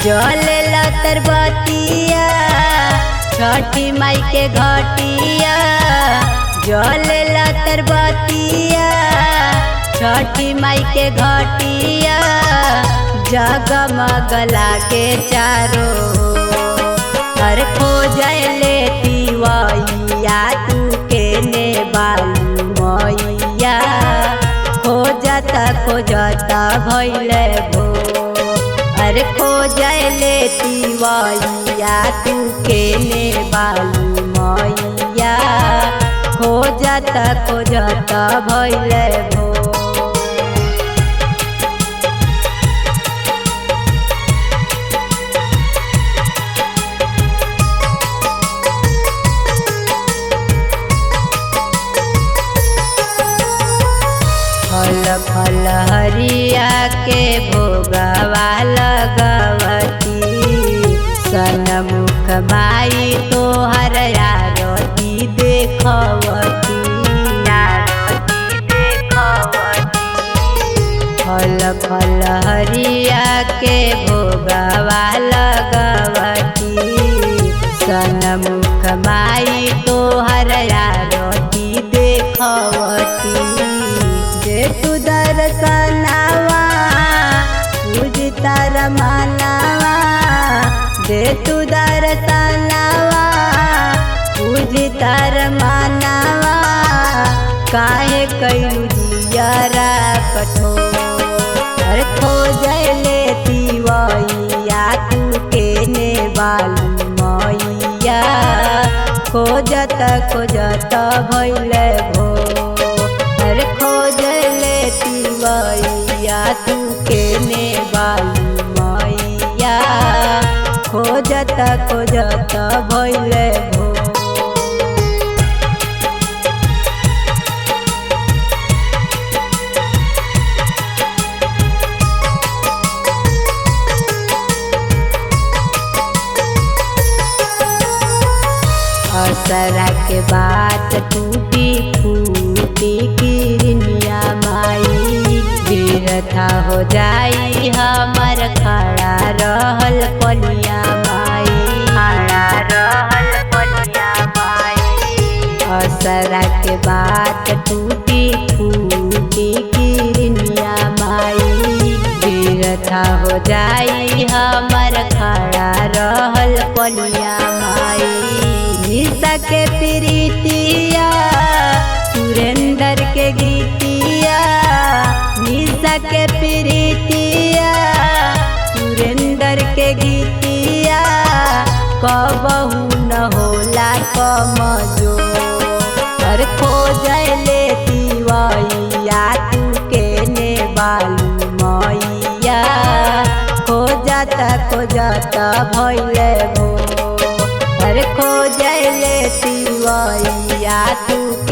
जल लतर बतिया छठी माई के घटिया। जल लतर बतिया छठी माई के घटिया। जगमगला के चारो हर खोजले तिवैया तू के ने बालू मैया। खोजता खोजता भइले भो अरे खोजले तिवैया तू के ने बालू मैया। खोजता खोजता भइले भो। फल फल हरिया के भोगवा लगवती सनमुख माई तोहर आरती देखवती। फल फल हरिया के भोगवा लगवती सनमुख माई तोहर आरती देखवती। तू दर्शनावा पूजिता रमानावा दे तू दर्शनावा पूजिता रमानावा। काहे कैलू जियरा कठोर खोजले तिवैया तू के ने बालू मैया। खोजत खोजत भइले भो खोजले तिवैया तू के ने बालू मैया। खोजत खोजत भइले भो। असरा के बात टूटी फूटी किरनिया माई वीरथा हो जाई हमर खड़ा रहल पनिया माई। खड़ा रहल पनिया माई। असरा के बात टूटी फूटी किरनिया माई वीरथा हो जाई हमर खड़ा रहल पनिया माई। निशा के प्रीतिया सुरेंद्र के गीतिया। निशा के प्रीतिया सुरेंद्र के गीतिया। कबहू न होला कमजोर खोजले तिवैया तू के ने बालू मैया। खोजत खोजत भइले भो खोजले तिवैया तू के